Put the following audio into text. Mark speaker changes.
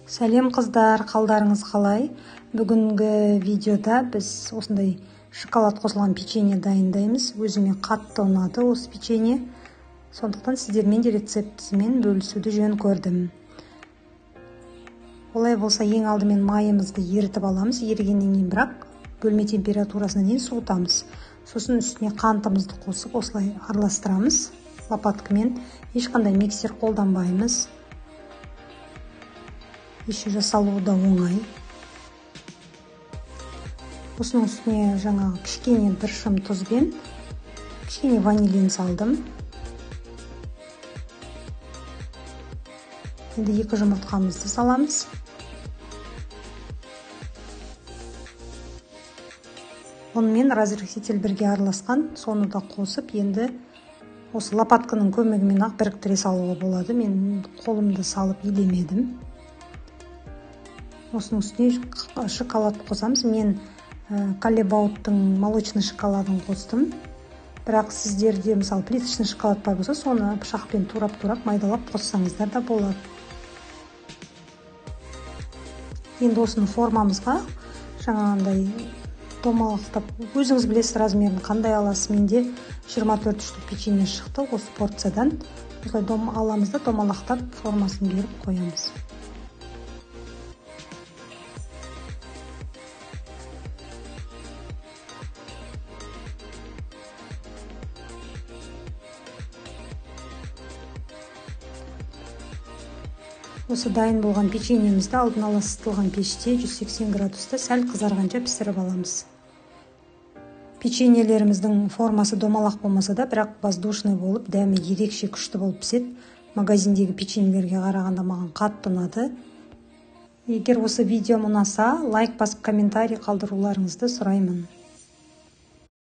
Speaker 1: Сәлем қыздар, қалдарыңыз қалай? Бүгінгі видеода біз осындай шоколад қосылған печенье дайындаймыз. Өзіме қатты ұнады осы печенье. Сондықтан сіздермен де рецептісімен бөлісуді жөн көрдім. Олай болса, ең алдымен майымызды ерітіп аламыз. Ерігеннен кейін бірақ бөлме температурасына дейін суытамыз. Сосын үстіне қантымызды қосып осылай араластырамыз. Лопаткамен, ешқандай миксер қолданбаймыз. Еще жасалуы да оңай. Осының үстіне жаңағы кішкене бір шым тұз бен кішкене ванилин салдым. Енді 2 жұмыртқамызды саламыз. Онымен разрыхлитель бірге араласқан, соны да қосып, енді осы лопатканың көмегімен ақ біріктіре салуға болады. Мен қолымды салып елемедім. Осының үстіне шоколад қосамыз. Мен Калебауттың молочный шоколадын қостым. Бірақ сіздерде, мысалы, плиточный шоколад бар болса, соны пышақпен турап-турап майдалап қоссаңыздар да болады. Енді осыны формамызға жаңағындай домалақтап, өзіңіз білесіз размерін қандай аласыз. Менде 24 штук печенье шықты осы порциядан. Осылай дом аламыз да домалақтап формасын беріп қоямыз. Осы дайын болған печеньемізді алдын ала ысытылған пеште 180 градуста сәл қызарғанша пісіріп аламыз. Печеньелеріміздің формасы домалақ болмаса да, бірақ воздушный болып, дәмі ерекше күшті болып піседі. Магазиндегі печеньелерге қарағанда маған қатты ұнады. Егер осы видеом ұнаса, лайк басып комментарий қалдыруларыңызды сұраймын.